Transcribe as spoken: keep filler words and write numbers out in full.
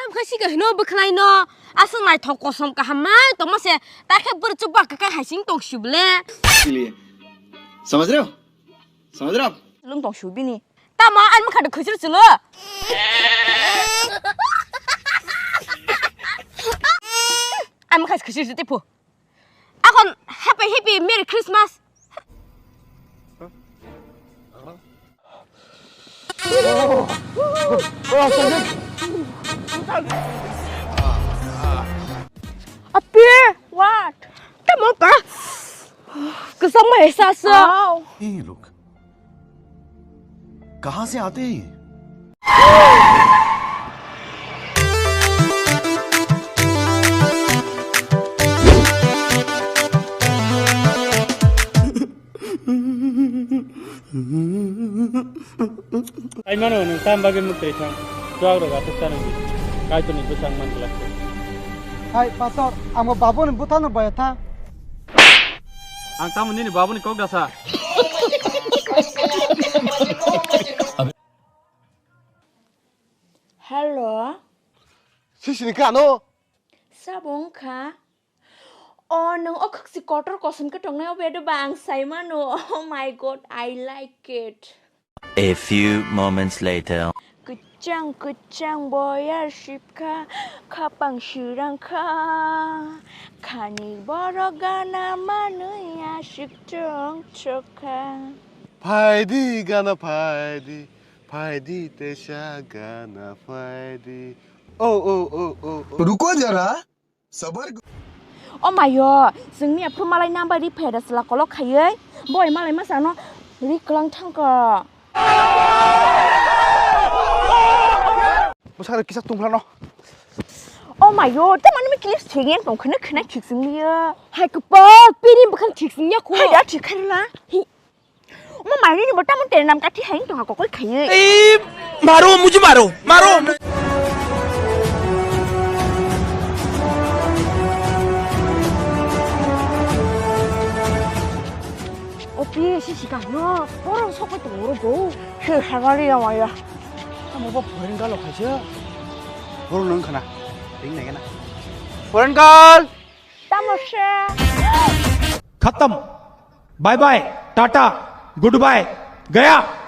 Kha si kahino bwkhlai no. Aswk naithok kosom kaham mai tongma se. Ta khe bwrwi chukba kwkha hai sing tong si bwle. इसीलिए समझ रहे हो? समझ रहे हो आप? Lung tong si bini. Tamo ani mokha de khwsir chulo. Ani mokha khwsir chuti phu. Akon happy happy Merry Christmas. Apir, what? Tamo ka? Kwchangma hai sa sa. ये लोग कहाँ से आते हैं ये? Ai mano nwng tam bagwi mwtwi thang. Chuak rok aswk chano di. Kaitorni bwsang man glak se. Hai pastor, ang bo babuni bwthano bai tha. Ang tamo nini babuni kok dasa. Hello. Sisini kano? Sabo wngkha? O, nwng o khwksi kotor kosom khe tongnai, o bedo ba ang sai mano. Oh my God, I like it. A few moments later. Kwchang kwchang boyar sipkha, khapang sirang kha, khani borok gana manwi aswk tong chokha. Phaidi gana phaidi, phaidi tesa gana phaidi. Oh, oh, oh, oh, oh. रुको जरा। O mayo, chwngni aphuru malai number ri phai da chwla kolok khaiwi, boi malai masa no ri kwlang thangkha. Bwsakni kisa tungphla no. O mayo, tamani mi clip sengyan tong khna khna thik sing liya. Hai kwpal, pini bwkhang thik sing ya kho. Hai da thik kharla. Hi. Omo maini ni bo tamon tere nam kathi hai tong ha kokol khaiwi. ए, मारो, मुझे मारो, मारो। Opi si si ka no, borok sok pai tong ro go. He, hamari ya maya. Tamo bo foreign girl khaisa. Borok nang khana. Ring nai gana. Foreign girl. Tamo se. खत्म। Bye bye, tata, good bye, गया।